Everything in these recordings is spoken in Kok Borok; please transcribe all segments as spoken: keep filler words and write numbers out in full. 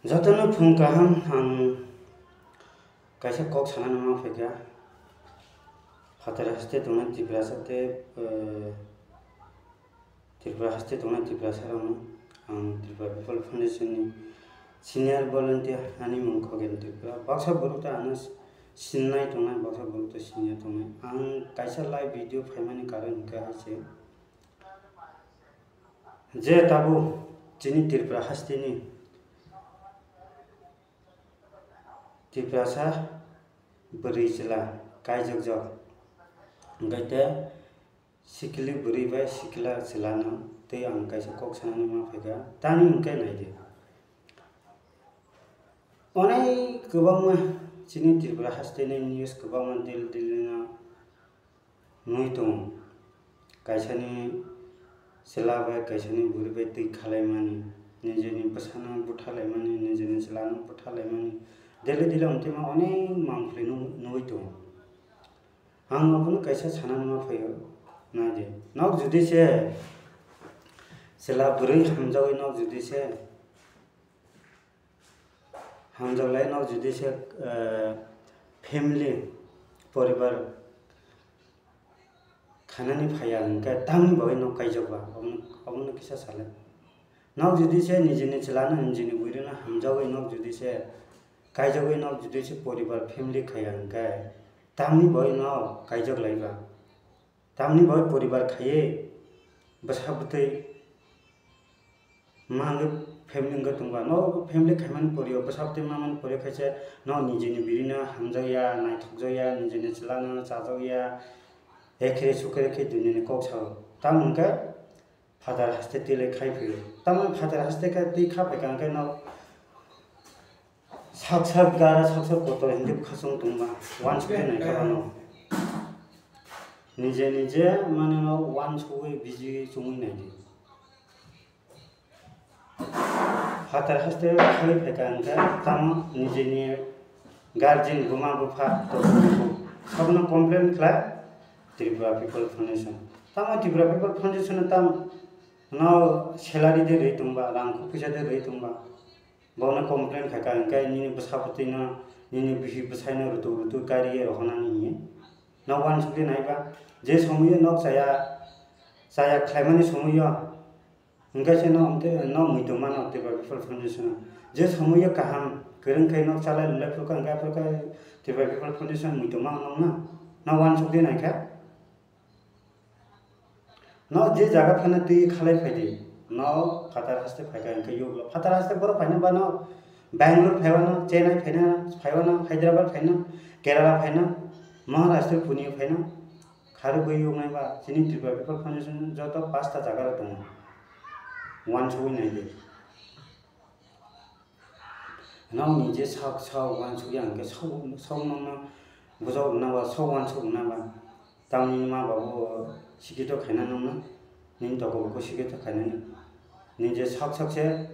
Jotono phung kaham, ang kaisa kok sanani ma phaikha. Phatar haste tongnai Tiprasa tei, eh, Tripura haste tongnai Tiprasa rokno ang Tripura People Foundation ni senior volunteer ani mung Khogen Tripura. Baksa borok ta ano sinai tongnai, baksa borok ta senior tongnai. Ang kaisa live video phaimani karon hwnkhe hai se. Je tabuk chini Tripura hasteni Tiprasa bwrwi chwla kaijokjak, hwnkhe te sikli bwrwi bai sikla chwlano tei ang kaisa kok sanani ma phaikha, tamni hwnkhe naidi. Onek kwbangma chini Tripura hasteni news kwbangma daily daily no nugwi tongo. Kaisani chwla bai kaisani bwrwi bai twi khalaimani, nijeni bwsano buthalaimani, nijeni chwlano buthalaimani, daily daily ongtwima onek mangpili nug-, nugwi tongo. Ang abono kaisa sanani ma phaio, naidi. Nok jodi se chwla bwrwi hamjagwi nok jodi se hamjaklai nok jodi se, eh, family, poribar khanani phaiya hwnkhe tamni bagwi nok kaijak ba? Obono, obono kisa salai. Nok jodi se nijini chwlano, nijini bwrwino hamjagwi nok jodi se kaijagwi nok jodi se poribar family khaiya hwnkhe tamni bagwi nok kaijak lai ba? Tamni bagwi poribar khaiwi bwsa bwtwi ma hwnkhe family wngwi tongba. No family khaimani porio, bwsa bwtwi mamani porio khaise no nijini birino hamjakya, naithokjakya, nijini chwlano chajakya, ekhere sukhere khe duniyani kok sao. Tamo hwnkhe phatar haste twi lai khai phio. Tamo phatar haste khe twi kha phaikha hwnkhe no sak sak gara, sak sak kotor hinwi bwkha chwng tongba, wansukwi naikha bano. Nije nije mane no wansugwi biji chumui naidi. Phatar haste khaiwi phaikha hwnkhe tamo nijeni guardian buma bupha sabno complain khlai Tripura People Foundation. Tamo Tripura People Foundation tam no salary de rwi tongba, rang kok pisa de rwi tongba. Bono complain khaikha hwnkhe nini bwsa bwtwino, nini bihik bwsaino rutuk rutuk kariye rohornani hinwi. No wansukdi naiba, je somoio nok chaya, chaya khlaimani somoio, hwnkhe se no, no muitu mano Tripura People Foundation-o. Je somoio kaham kwrwng khe nok chalai lulai phuru kha, hwnkhe aphuru khe Tripura People Foundation muitu mano nokno, no wansukdi naikha. No je jaga phano twi khalai phaidi, no phatar haste phaikha hwnkhe yoklo. Phatar haste borok phaina ba no Bangalore phaiwano, Chennai phaina, phaiwano, Hyderabad phaina, Kerala phaina, Maharashtra, Pune phaina, kharwi bai yoknai ba chini Tripura People Foundation joto pasta jaga rok tongo. Wansugwi naidi. Nokni je sak sak wansukya hwnkhe sak, sak nokno bujok rwna ba, sak wansuk rwna ba, tamni ma babu sikito khaina nokno, nini toko buko sikito khainani. Nini je sak sak se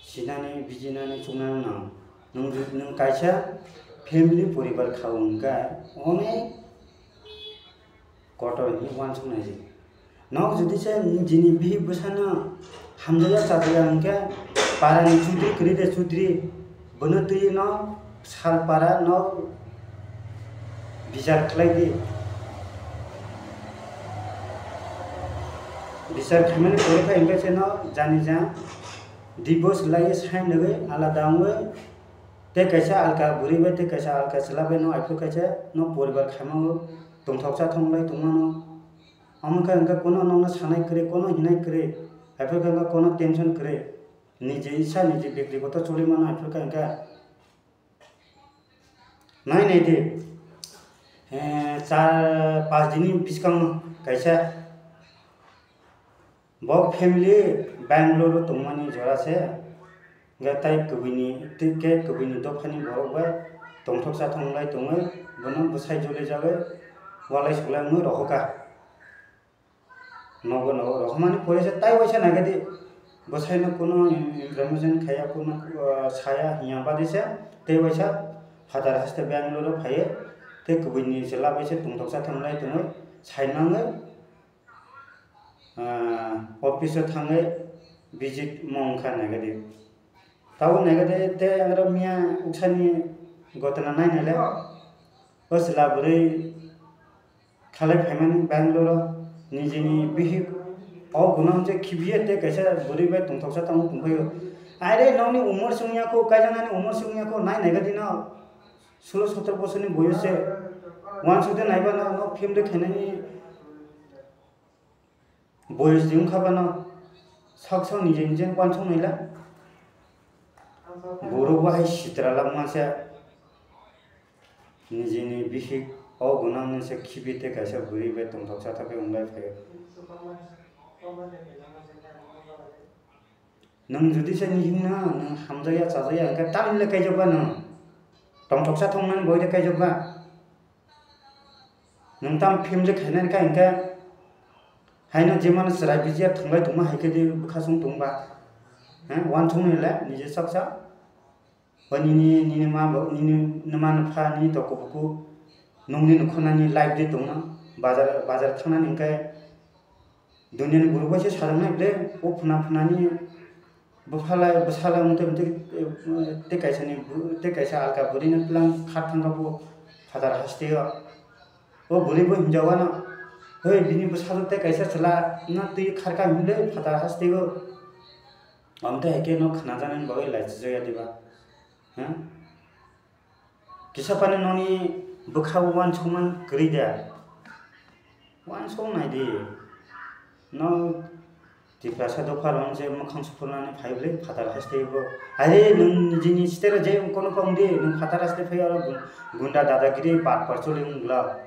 sinani, bijinani, chuknani nango. Nwng ju-, nwng kaisa family poribar kha hwnkhe onek kotor hinwi wansuk nai se. Nok jodi se nini bihik bwsano hamjakya chajakya hwnkhe parani chudri kwrwi de chudri, bono twi no sal para no bichar khlai di. Bichar khaimani pore khe hwnkhe se no jani ja divorce lai sai nugwi alada wngwi tei kaisa alka bwrwi bai tei kaisa alka chwla bai no aphuru kaisa no poribar khaimao tongthoksa thonglai tongmano. Omo khe hwnkhe kono nokno sanai kwrwi, kono hinai kwrwi, haiphuru khe hwnkhe kono tension kwrwi, niji isa niji bektigoto choli mano haiphuru khe hwnkhe. Nai nai di, eh, char pas dini bwskango kaisa bo family Bangalore o tongmani jora se, hwnkhe tai kwbwini, tei khe kwbwini dophani borok bai tongthoksa thonglai tongwi bono bwsai joli jagwi walai suklai wngwi rohorkha. Nogo nogo rohormani pore se tai waisa naikha di. Bwsaino kuno information khaiya, kuno, uh, saya hinya bade se tei waisa phatar haste Bangalore o phaiwi tei kwbwini chwla bai se tongthoksa thonglai tongwi sai mangwi, ah, office o thangwi visit ma wngkha naikha di. Tabuk naikhe de, te aro miya uksani gotona nai naile. O chwla bwrwi khalai phaimani Bangalore o nijini bihik o gwnang je khibiye te kaisa bwrwi bai tongthoksa tamo tongphaio. Are nokni umor songya kho, kaijaknani umor songya kho, nai naikhe dino sulo sotro bosorni boyos se. Wansukde naiba no, no film de khainani boyos di wngkha bano, sak sak nijeni je wansuk naila. Borok bo hai sitra lak mansa, nijini bihik o gwnang nungsa khibi te kaisa bwrwi bai tongthoksa thokhe wng lai phaio. Nwng jodi se nihimna, nwng hamjakya chajakya hwnkhe tamni le kaijokba nwng. Tongthoksa thongmani boide kaijokba. Nwng tam film je khainani kha hwnkhe, haino jemano chwrai bijia thwnglai tongma hai khe de bwkha song tongba. He, wansukmani le nije sak sak. O nini, nini ma bo, nini nima nupha, nini toko buku, nungni nukho nani life de tongma. Bazar, bazar thangnani hwnkhe duniani guru bai se sajaknai ble, o phuna phunani bwphalai, bwsala wngtwi, wngtwi, eh, tei kaisani bu-, tei kaisa alka bwrwino tlang khat thangkha bo phatar hasteo. O bwrwi bo hinjawano, "Hei, bini bwsajwk tei kaisa chwla no twi kharkha hinwi phatar hasteo." Omo tei hai khe no khnajaknani bagwi laichijak ya diba? Ha? Kisa phano noni bwkha o wansukma kwrwi da? Wansuk nai di. No Tiprasa dopha rong je mwkhang suphurnani phai bwle phatar haste bo. Are nwng nijini sitero je kono kong di, nwng phatar haste phai oro gu-, gunda dadagiri bat parcholi wng glak.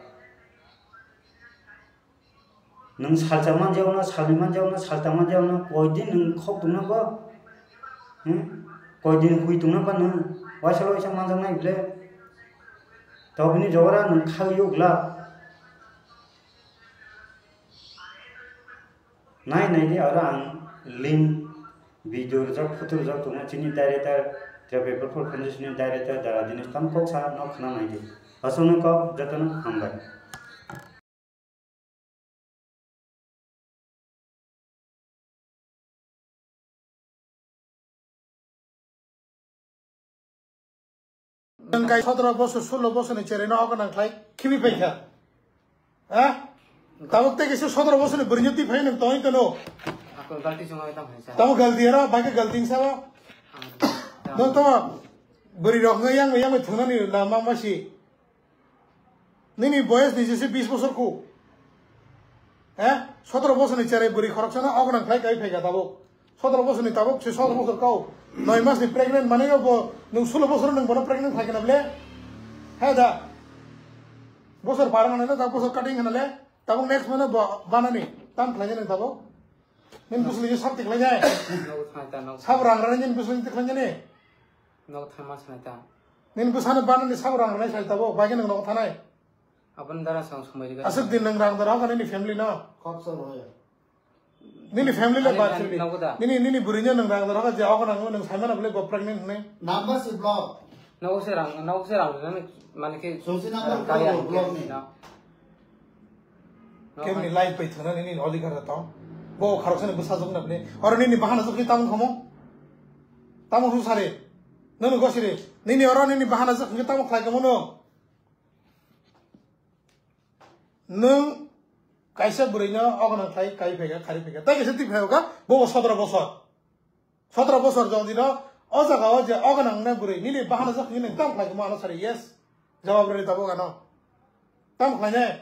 Nwng salsa manjao na, salni manjao na, salta manjao na, koi din nwng khok tongna bo? Hmm? Koi din hui tongna ba nwng? Waisa waisa manjak nai bwle. Tobini jogora nwng khagwi o glak. Nai nai di aro ang link video rijak, photo rijak tongma chini director, Trevor Foundation ni director, Dara Dinesh tam kok sa no khna nai di. Aswkno kok jotono hambai. Nwng kai sotoro bosor, sulo bosorni cherai no ogonang khlai khibi paikha. Ha? Tabuk tei kisa sotoro bosorni bwrwino twi phai nwng tongwi tono. Ako galti chwng tamo hai sa. Tamo galti aro, bai khe galti wngsa bo. Ah, no tamo bwrwi rok wngwi yang yang thunani lama masi. Nini boyes ni jese bis bosor khu. Eh? Sotoro bosor ni cherai bwrwi khoroksa no ogonang khlai kai phaikha tabuk. Sotoro bosor ni tabuk se sotoro bosor kau. Noi mas ni pregnant mane yo bo nwng sulo bosor nwng bono pregnant khai kana ble. He da. Bosor parang na tabuk bosor cutting kana le. Tabuk next mane bo banani. Tam khlai nang tabuk. Nin bosor ni sab tik khlai nai. Sab rang rang nin bosor ni tik khlai nai. Nogo thangma sanai ta. Nini bwsano banani sabo rang rwnai sai tabo, bai khe nwng nogo thanai. Aboni dara sang somai riga. Aswk din nwng rang dara hoka nini family no. Khoroksa rwya. Nini family le ani, ba ani chili. Nogo da. Nini, nini bwrwino nwng rang dara hoka je hoka nang nwng saimano bwle bo pregnant hwnwi. Number si block. Nogo se rang, nogo se rang rwnai mane khe. Sosi number kaya block ni. No. Kemni life bai thwna nini odhikar da tong. Bo kharok sani bwsajwk na bini. Oro nini bahana jwk ni tamung khamu. Tamung su sari. Nini gosiri. Nini oro nini bahana jwk hwnkhe tamung khlai khamu no. Nwng kaisa bwrwino ogonang khlai kai phaikha, khari phaikha. Tai kaisa twi phaikha, bo bo sotoro bosor. Sotoro bosor jodi no, o jaga o je ogonang na bwrwi. Nini bahana jwk hwnkhe nwng tamung khlai khamu ano sari, yes. Jawab rwdi tabuk ano. Tamung khlai nai.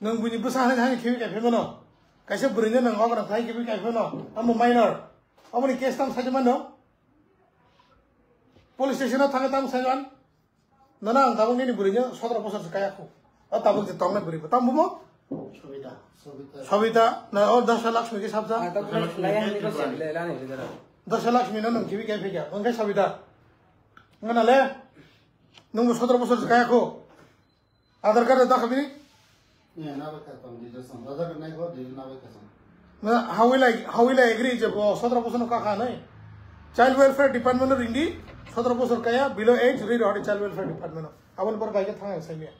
Nwng buini bwsa hai hai khibi kai phai mano. Kaisa bwrwino nwng ogra thai khibi kai phai mano. Amo minor. Amoni case tam sai mano. Police station o thangwi tam sai man. Nana ang tabuk nini bwrwino sotoro bosor se kaya khu. O tabuk je tongnai bwrwi bo. Tam bumo? Sobita. Sobita. Sobita. Na o Dasha Lakshmi ki sabja. Ah, tabuk lai, lai, lai, lai, lai, lai, lai. Dasha Lakshmi no nwng khibi kai phai kya. Wngkhe Sobita. Ngana le. Nwng bo sotoro bosor se kaya khu. Aadhaar card da khabini? Ni na ba ka tong di jasam. Aadhaar card nai ko di na ba ka tong. Na hawila hawila agree je bo sotoro bosor no ka kha nai. Child welfare department no ringdi sotoro bosor kaya below age ri rodi child welfare department no. Abon bor bai ke thang sai miya.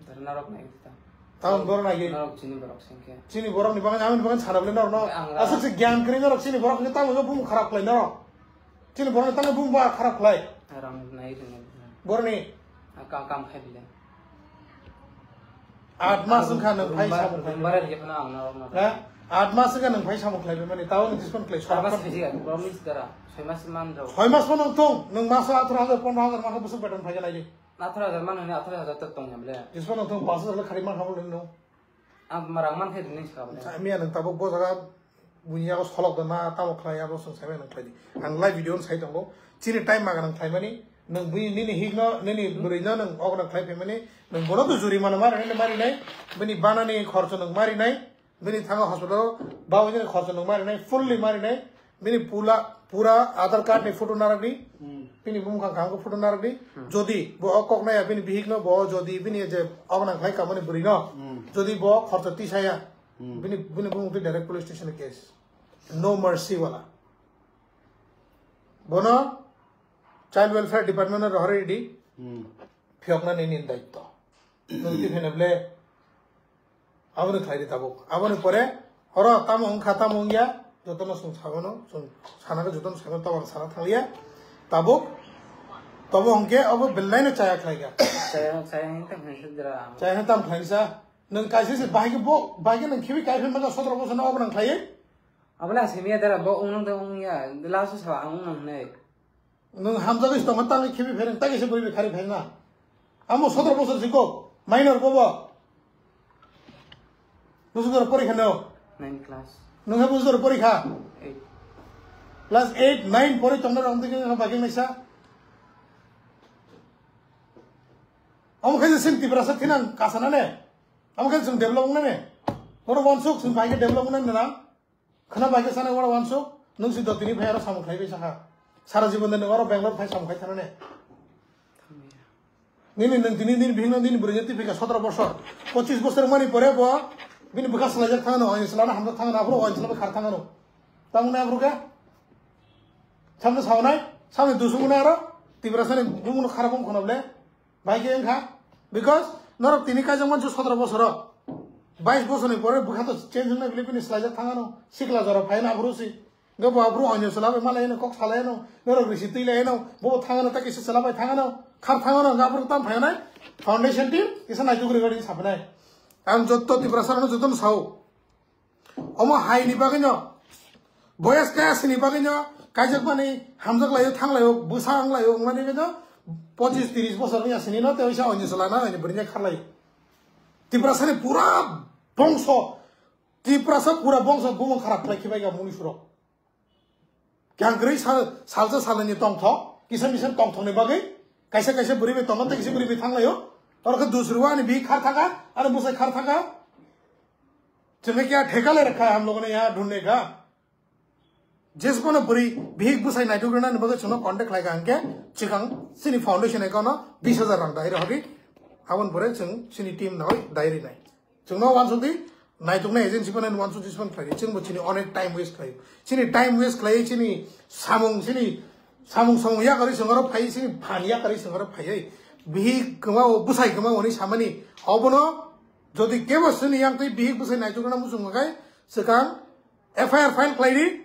Dar narok nai ta. Taun bor nai. Narok chini borok sengke. Chini borok ni bagan amin bagan sana bole narok no. Ang asuk se gyan kri narok chini borok ni tamu bum kharap lai narok. Chini borok tangwi bumba kharap khlai. Rang nai rwngya. Borni. Kam, kam khai bile. Aat mas wngkha nwng phai samung khai. Bara rwgya phano ang narok narok. Ha? Aat mas wngkha nwng phai samung khlai mani. Tao nwng dispon khlai. Soi mas khaisi ga, promise dara. Soi mas man rok. Soi mas phano thung. Nwng maso atharo hajar, pondro hajar mangkha bwswk beton phai khe nai di. Atharo hajar man hwnwi atharo hajar tak tong ya bile. Dispon thung paanch hajar le khari man kha bole nwng. Ang rang man khe nwng sa bile. Miya nwng tabuk bo jaga Buini yago solok da na tamo khlai abo chwng sai mano khlai di. Ang live video no sai tongo. Chini time ma ganang khlai mani. Nwng bini nini hik no nini bwrwi no nwng ok no khlai phai mani. Nwng bono to juri mano mari nai mari nai. Bini bana ni khorcho nwng mari nai. Bini thango hospital o bawi ni khorcho nwng mari nai. Fully mari nai. Bini pula pura Aadhaar card ni photo narak di. Bini bumung kang kang photo narak di. Jodi bo ok kok naya bini bihik no bo jodi bini je ok nang khlai kamani bwrwi no. Jodi bo khorcho tisaya. Bini bini bumung twi direct police station o case. No mercy wala. Bono child welfare department no rohorwi di. Phiyokna nini daitto. Nwng twi phene ble. Aboni khlai di tabuk. Aboni pore oro tamo wngkha tamo wngya. Jotono chwng sagono chwng sana khe jotono sagono tabuk sana thangya. Tabuk. Tobo hwnkhe abo belai no chaya khlai kha. Chaya chaya hwnkhe tamo khlai sa. Chaya hwnkhe tamo khlai sa. Nwng kaisa se bahai khe bo bahai khe nwng khibi kai phai mano sotro bosor no obo nang khlai. Abole ang simi ya dara bo wngnang de wngya last o sa ang wngnang hwnwi. Nwng hamjagwi se tongma tangwi khibi phereng tagwi se bwrwi bai khari phereng na. Amo sotro bosor si kok minor bobo. Bosor dor porikha no. Nine class. Nwng ha bosor porikha. Eight. Class eight nine pori tongna rong tike bagwi naisa. Amo khe sin Tiprasa thinang kasana ne. Amo khe chwng develop wngnai ne. Oro wansuk chwng bai khe develop wngnai ne na. Khna bai khe sana oro wansuk nwng si dotini phai aro samung khlai bai sakha. Sara jibon de nwng oro Bangalore phai samung khai thana ne. Nini nwng tini nini bihikno nini bwrwino twi phika sotro bosor. Pochis bosor mani pore bo bini bwkha swlaijak thangano, oinwi swlana hamjak thangano, aphuru oinwi swlaba khar thangano. Tamoni aphuru khe samno saunai, samni dusungno aro Tiprasani bumungno kharap wng khwna ble. Bai khe wngkha, because norok tini kaijak mansu sotro bosoro, bais bosorni pore bwkha to change wngnai bile bini swlaijak thangano, sikla jora phaina aphuru si. Hwnkhe bo aphuru oinwi swlabai malaino, kok salaino, norok risi twi laino, bo thangano, ta kisa swlabai thangano, khar thangano, hwnkhe aphuru tam phainai foundation team kisa naituk ri gari sapnai. Ang jotto Tiprasa rokno jotono sao. Omo hai ni bagwi no, boyas kaya sini bagwi no, kaijak mani hamjak laio, thang laio, bwsa ang laio, wngmani bagwi no, pochis tris bosor ni asini no, tei oisa oinwi swlana, oinwi bwrwi no kharlai. Tiprasa ni pura bongso, Tiprasa pura bongso bumung kharap khlai khibai ga muni surok. Kyang kwrwi sal, salsa salani tongthok, kisa misa tongthokni bagwi, kaisa kaisa bwrwi bai tongo, tei kisa bwrwi bai thanglaio. Oro khe dusrwani bi khar thaka, ani bwsai khar thaka. Chwngkhe kya theka le rwkha, ham logo ne ya dhunne kha. Jesbono bwrwi bihik bwsai naituk rwnani bagwi chwngno contact khlai kha hwnkhe, chwkang chini foundation account no bis hajar rang dai rw hodi, aboni pore chwng chini team no dai rwnai. Chwngno uansuk di, naituknai agency phano uansuk di, phano khlai di. Chwngbo chini onek time waste khlai. Chini time waste khlai, chini samung, chini samung samung yakarwi chwng oro phai, chini phan yakarwi chwng oro phai. Bihik kwmao, bwsai kwmao hwnwi samani. Obono jodi kebo chini yang twi bihik bwsai naitukna muchung kai, swkang F I R file khlai di.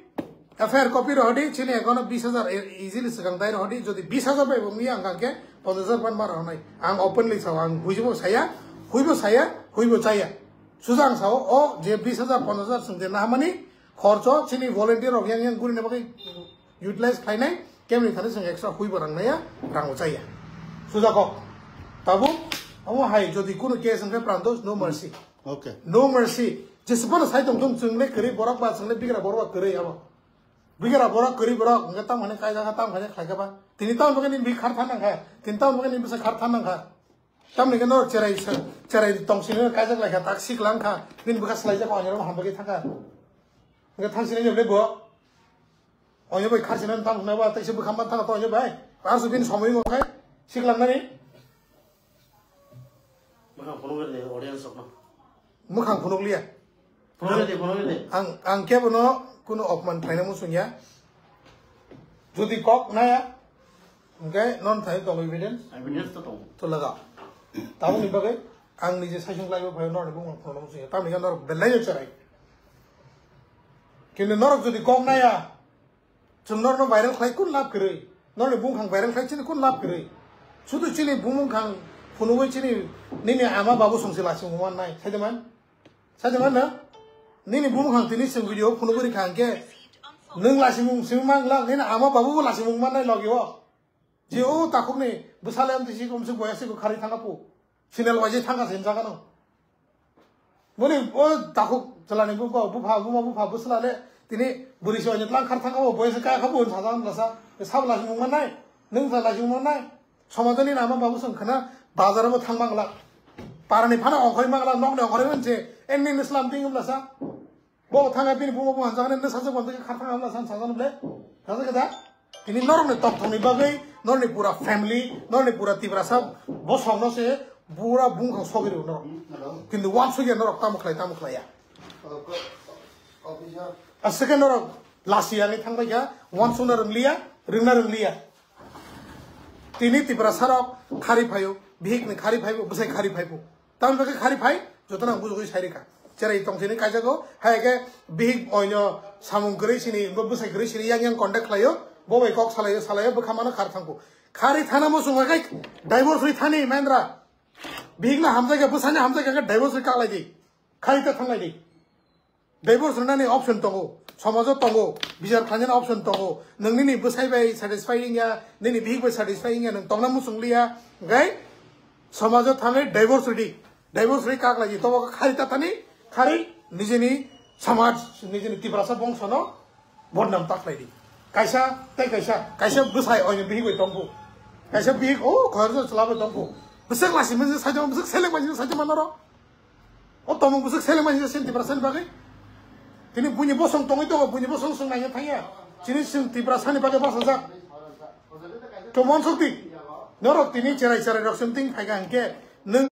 F I R copy rohodi, chini account o bis hajar e-, easily swkang dai rohodi, jodi bis hajar bai bo wngya hwnkha khe ponchash hajar ban ma rohonai. Ang openly sao, ang huibo saya, huibo saya, huibo chaya. Suja ang sao, o je bis hajar, ponchash hajar chwng je nahamani khorcho, chini volunteer rok yang yang gurina bagwi utilize khlainai, kemni thani chwng extra huibo rang naiya, rang bo chaya. Suja kok. Tabuk, omo hai jodi kunu case wngkhe pranto, no mercy. Okay. No mercy. Jesbano sai tong thung chwng le kwrwi borok ba chwng le bigra borok ba kwrwi abo. Bigra borok kwrwi borok hwnkhe tamo hwnwi kaijak kha, tamo khaijak khlai kha ba. Tini tamo bagwi nini bihik khar thang nang kha. Tini tamo bagwi nini bwsa khar thang nang kha. Tamoni khe norok cherai sa-, cherai tong sini kaijak lai kha, tak sik lang kha. Nini bwkha swlaijak kha, oinwi rok ham bagwi thang kha. Hwnkhe thang sini le bo. Oinwi bai khar sini tamo hwnwi ba, tei se bwkha man thang kha to oinwi bai. Ar su bini somoi wng khai sik lang nani. Bwkha phunuk le audience rok no. Mwkhang phunukliya. Phunukliya de, phunukliya de. Ang, ang kebono kuno opman khlaina muchungya. Jodi kok naya, hwnkhe non thai tongo evidence. Evidence to tongo. To laga. Tabukni bagwi ang nije saisung khlaibo phaio norokni bumung phunukna muchungya. Tamni hwnkhe norok belai no cherai. Kintu norok jodi kok naya, Chwng norno viral khlai kun lab kwrwi. Norni bumkhang viral khlai chini kun lab kwrwi. Sudu chini bumkhang phunugwi chini nini ama babu songsi lasimung mannai. Saidaman? Saidaman na? Nini bumkhang tini chwng video phunugwi rikha hwnkhe nwng lasimung simi mangla, nini ama babu bo lasimung mannai logi o. Je o takhukni bwsale amtisi komsi boyasi ko khari thanga pu. Sinal waje thanga sin jaga no. Boni o takhuk chalani bu ko bupha buma bupha bwsla le tini buri se onyet lang khar thanga o boyasi kaya khabu on sajang lasa. Sabla si mung manai. Nung sajla si mung manai. Somadoni nama babu song khana bazar bo thang mangla. Parani phana ongkhoi mangla nokni ongkhoi manse enni nislam ding lasa. Bo thanga bini buma buma hanjak ne sajak bo kha thanga hamla san sajak ble. Sajak da. Tini norok ni tok thong ni bagwi norni pura family, norni pura Tiprasa bosong no se pura bungkhang sogwi rw norok. Kintu wan sugya norok tamo khlai tamo khlai ya. A second norok lasi ani thang bai kha wan suna rwngliya, rwngna rwngliya. Tini Tiprasa rok khari phaio, bihik ni khari phaibo, bwsai khari phaibo. Tamni bagwi khari phai, jotono ang bujugwi sai rikha. Cherai tong sini kaijago, hai khe bihik oino samung kwrwi sini, bo bwsai kwrwi sini yang yang contact khlaio, bo bai kok salaio, salaio, bwkha mano khar thangkhu. Khari thana mo chwng hai divorce ri thani Mahendra. Bihik na hamjai khe, bwsai na hamjai khe divorce ri kaklai di. Khari ta thanglai di. Divorce rwnani option tongo, somajo tongo, bichar khlainani option tongo. Nwng nini bwsai bai satisfy wngya, nini bihik bai satisfy wngya, nwng tongna muchung liya, hwnkhe somajo thangwi divorce rwdi. Divorce rwi kak lai di, tobo khari tathani, khari nijini samaj, nijini Tiprasa bongsono bodnam ta khlai di. Kaisa tei kaisa, kaisa bwsai oino bihik bai tongkhu. Kaisa bihik o khorjo chwla bai tongkhu. Bwswk lasi mwnjak saitama, bwswk seleng bai saitama norok. O tomung bwswk seleng bai sini Tiprasani bagwi. Tini buini bosong tongwi tongo, buini bosong swng naina thangya. Chini swng Tiprasani bagwi bachajak. Chomon sokti. Norok tini cherai cherai rok swng ting phaikha hwnkhe nwng